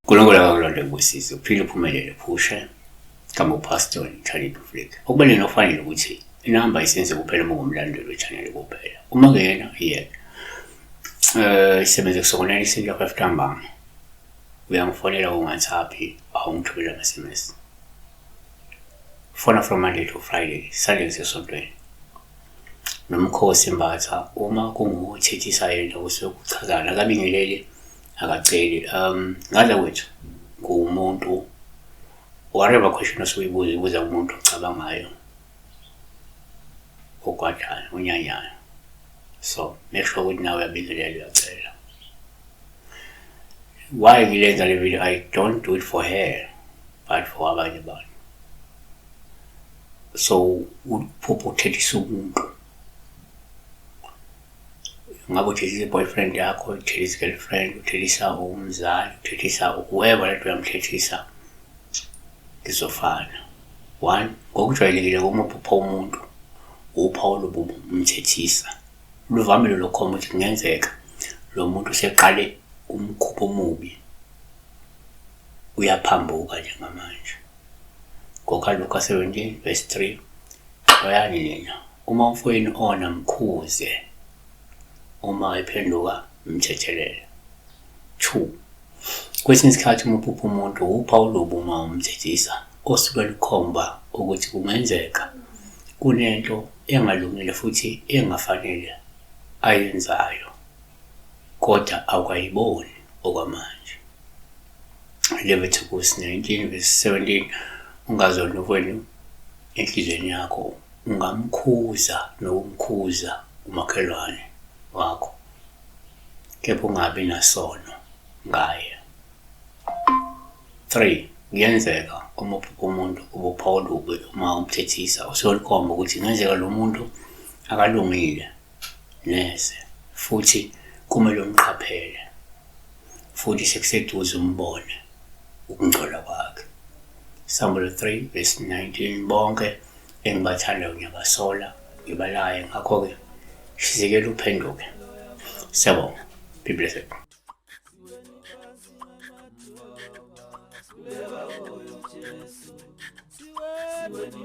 Unkulunkulu akakulonde kubusise uphile uphumelele phushe kama uPastor Charlie Flick. Okubalulekile okufanele ukuthi inamba isenze kuphela uma ungumlandeli we-channel kuphela. Uma kuyena yena isebenze kusuka ngo-9 ekuseni kuya 5 ntambama. Uyangifonela ku-WhatsApp awungithumela ama-SMS. Fona from Monday to Friday, Sunday ngisesontweni. Nomkhosi Mbatha uma kunguthethisa yena kusuke kuchazana akabingeleli akaceli ngaza kwethu ngumuntu whatever question osuke uyibuza ibuza kumuntu ocabangayo ogwadayo onyanyayo so make sure ukuthi nawe uyabingelela uyacela. Why ngilenza le video? I don't do it for her but for abanye abantu. So uphupha uthethisa umuntu ngabe uthethisa i-boyfriend yakho, uthethisa i-girlfriend, uthethisa umzali, uthethisa whoever lento uyamthethisa ngizofana. One, ngokujwayelekile uma uphupha umuntu uphawu olubi umthethisa. Luvamile lokukhomba ukuthi kungenzeka lo muntu useqale umkhuba omubi uyaphambuka njengamanje. NgokaLuka 17 verse 3 Xwayani nina, uma umfowenu ona mkhuze, uma ephenduka mthethelele. 2 Kwesinye isikhathi uma uphupha umuntu wupha olubi uma umthethisa osuke lukhomba ukuthi kungenzeka kunento engalungile futhi engafanele ayenzayo kodwa awukayiboni okwamanje. Leviticus 19 verse 17 Ungazoni okwenu enhliziyweni yakho, ungamkhuza nokumkhuza umakhelwane wakho, kepha ungabi nasono ngaye. 3 kuyenzeka uma uphupha umuntu ubupha olubi uma umthethisa usuke lukhomba ukuthi kungenzeka lo muntu akalungile neze futhi kumele umqaphele futhi sekuseduze umbone ukungcola kwakhe. Sambulo 3 verse 19 Bonke engibathandayo ngiyabasola ngibalaye ngakho-ke shisekela uphenduke. Siyabonga. Be blessed. Siweni.